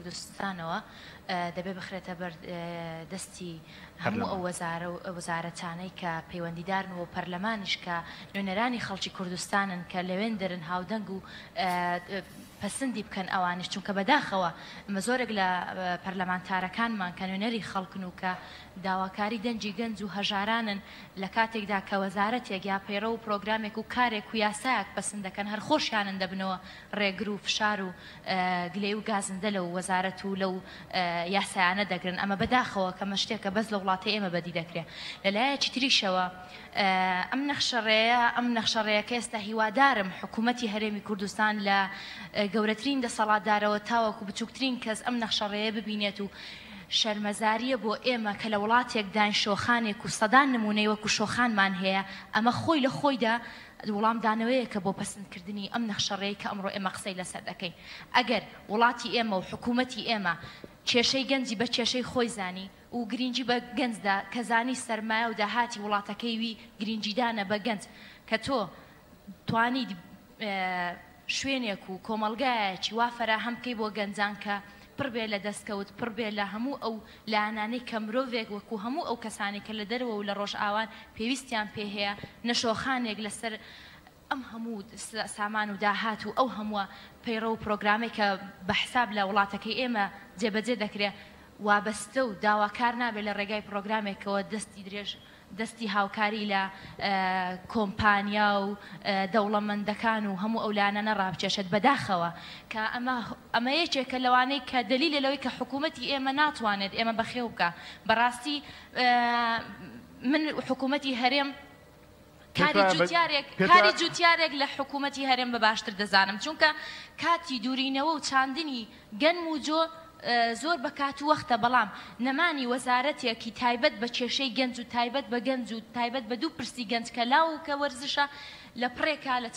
کوردستانەوە دەبێ بخرێتە بەر دەستی هەموو ئەو وەزارە و وەزارەتانەی کە پەیوەندیدارن و پەرلەمانیش کە نوێنەرانی خەڵکی کوردستانن کە لەوێندەرن هاودەنگ و پەسندی بکەن ئەوانیش چونکە بەداخەوە ئەمە زۆرێک لە پەرلەمانتارەکانمان کە نوێنەری خەڵکن و کە داواکاری دەنگی گەنج و هەژارانن لە کاتێکدا کە وەزارەتێک یا پەیڕەو و پرۆگرامێک و کارێک و یاسایەک پەسند دەکەن هەر خۆشیانن دەبنەوە ڕێگر و فشار و گلەی و گازندە لەو وەزارەت و لەو یاسایانە دەگرن ئەمە بەداخەوە کەمە شتێکە بەس لە وڵاتی ئێمە بەدی دەکرێ لە لایەکی تریشەوە ئەم نەخشەڕێیە ئەم نەخشەڕێیە کە ئێستا هیوادارم حکوومەتی هەرێمی کوردستان لە گەورەترین دەسەڵاتدارەوە تاوەکو بچووکترین کەس ئەم نەخشەڕێیە ببینێت و شەرمەزارییە بۆ ئێمە کە لە وڵاتێکداین شۆخانێک و سەدان نموونەی وەکو شۆخانمان هەیە، ئەمە خۆی لە خۆیدا وڵامدانەوەیەکە بۆ پەسندکردنی ئەم نەخشەڕێیەی کە ئەمڕۆ ئێمە قسەی لەسەر دەکەین. ئەگەر وڵاتی ئێمە و حکوومەتی ئێمە کێشەی گەنجی بە کێشەی خۆی زانی و گرینگی بە گەنج دا کە زانی سەرمایە و داهاتی وڵاتەکەی وی گرینگیدانە بە گەنج کە تۆ توانیت شوێنێک و کۆمەڵگایەکی وا فەراهەم بکەی بۆ گەنجان کە پڕ بێ لە دەستکەوت، پڕ بێ لە هەموو ئەو لایەنانەی کە مرۆڤێک وەکو هەموو ئەو کەسانەی کە لە دەرەوە و لە ڕۆژئاوان پێویستیان پێ هەیە، نەشۆخانێک لەسەر ئەم هەموو سامان و داهات و ئەو هەمووە پەیڕەو و پرۆگرامەی کە بە حساب لە وڵاتەکەی ئێمە جێبەجێ دەکرێ وابەستە و داواکار نابێ لە ڕێگای پرۆگرامێکەوە دەستی درێژ دەستی هاوکاری لە کۆمپانیا و دەوڵەمەندەکان و هەموو ئەو لایەنانە ڕابکێشێت بەداخەوە کە ئەمە ئەمە یەکێکە لەوانەی کە دەلیلە لەوەی کە حکوومەتی ئێمە ناتوانێت ئێمە بەخێو بکا بەڕاستی من حکوومەتی هەرێم کاری جوتیارێک کاری جوتیارێک لە حکوومەتی هەرێم بە باشتر دەزانم چونکە کاتی دوورینەوە و چاندنی گەنم و جۆ زۆر بە کات و وەختە، بەڵام نەمانی وەزارەتێکی تایبەت بە کێشەی گەنج و تایبەت بە گەنج و تایبەت بە دوو پرسی گەنج کە لاو و کە وەرزشە لە پڕێکا لە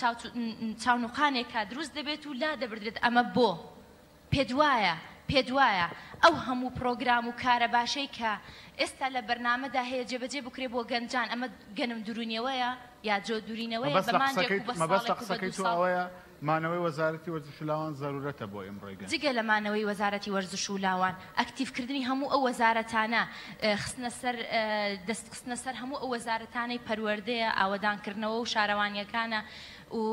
چاونوقانێکا دروست دەبێت و لادەبردرێت ئەمە بۆ؟ پێت وایە پێت وایە ئەو هەموو پڕۆگرام و کارە باشەی کە ئێستا لە بەرنامەدا هەیە جێبەجێ بکرێ بۆ گەنجان ئەمە گەنم دروونیەوەیە یا جۆ دورینەوەیە بە مانگێک و بە ساڵێک و بە دوو ساڵ؟ مانەوەی وەزارەتی وەرزش و لاوان زەرورەتە بۆ ئیمڕۆی گەنج. جگە لە مانەوەی وەزارەتی وەرزش و لاوان، ئەکتیڤکردنی هەموو ئەو وەزارەتانە، خستنە سەر دەست خستنە سەر هەموو ئەو وەزارەتانەی پەروەردەیە، ئاوەدانکردنەوە و شارەوانییەکانە و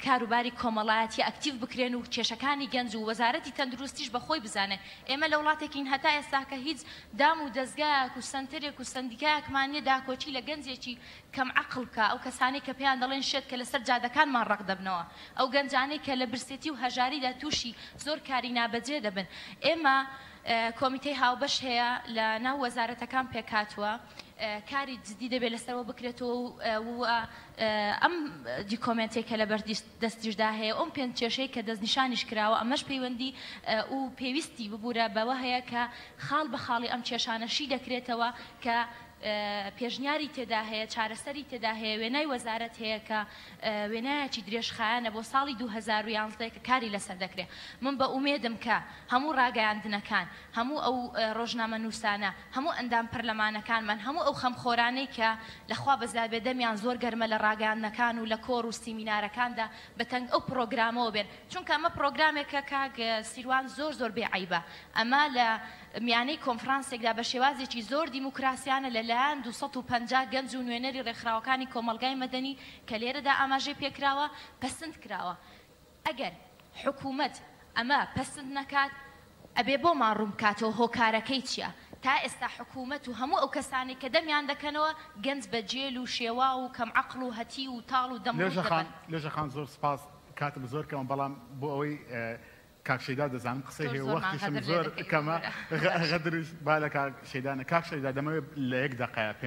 کاروباری کۆمەڵایەتیە ئەکتیڤ بکرێن و کێشەکانی گەنج و وەزارەتی تەندروستیش بە خۆی بزانێ. ئێمە لە وڵاتێکین هەتا ئێستاکە هیچ دام و دەزگایەک و سەنتەرێک و سەندیکایەکمان نیە داکۆکی لە گەنجێکی کەم عەقڵ بکا، ئەو کەسانەی کە پێیان دەڵێن شێت کە لەسەر جادەکانمان ڕەق دەبنەوە، ئەو گەنجانەی کە لە برسێتی و هەژاریدا تووشی زۆر کاری نابەجێ دەبن. ئێمە کۆمیتەی هاوبەش هەیە لە ناو وەزارەتەکان پێکهاتووە، کاری جدی دەبێت لەسەرەوە بکرێتەوە و ئەم دیکۆمێنتەی کە لەبەر دەستیشدا هەیە و ئەم پێنج کێشەی کە دەستنیشانیش کراوە ئەمەش پەیوەندی و پێویستی ببورە بەوە هەیە کە خاڵ بە خاڵی ئەم کێشانە شی دەکرێتەوە کە پێشنیاری تێدا هەیە، چارەسەری تێدا هەیە، وێنای وەزارەت هەیە کە وێنایەکی درێژخایەنە بۆ ساڵی 2011 کە کاری لەسەر دەکرێت. من بە ئومێدم کە هەموو ڕاگەیاندنەکان، هەموو ئەو ڕۆژنامەنووسانە، هەموو ئەندام پەرلەمانەکانمان، هەموو ئەو خەمخۆرانەی کە لە خوا بەزیاد بێ دەمیان زۆر گەرمە لە ڕاگەیاندنەکان و لە کۆڕ و سیمینارەکاندا بە تەنگ ئەو پڕۆگرامەوە بێن، چونکە ئەمە پڕۆگرامێکە کاک سیروان زۆر زۆر بێ عەیبە، ئەمە لە میانەی کۆنفرانسێکدا بە شێوازێکی زۆر دیموکراسیانە لە لایەن 250 گەنج و نوێنەری ڕێکخراوەکانی کۆمەڵگای مەدەنی کە لێرەدا ئاماژەی پێکراوە پەسند کراوە. ئەگەر حکومەت ئەمە پەسند نەکات ئەبێ بۆمان ڕوون بکاتەوە هۆکارەکەی چیە؟ تا ئێستا حکومەت و هەموو ئەو کەسانەی کە دەمیان دەکەنەوە گەنج بە جێل و شێواو و کەم عەقڵ و هەتیو و تاڵ و دەم ڕووت دەبەن. لێژە خان زۆر سپاس کاتم زۆر کەمە بەڵام بۆ ئەوەی کاک شەیدا دەزانم قسەی زۆر هەیە زۆرمان وەختیشم غەدر لێ زۆر دەکەی کەمە ببورە. غەدریش با لە کاک شەیدا نە کاک شەیدا دەمەوێت لە یەک دەقەیا پێم.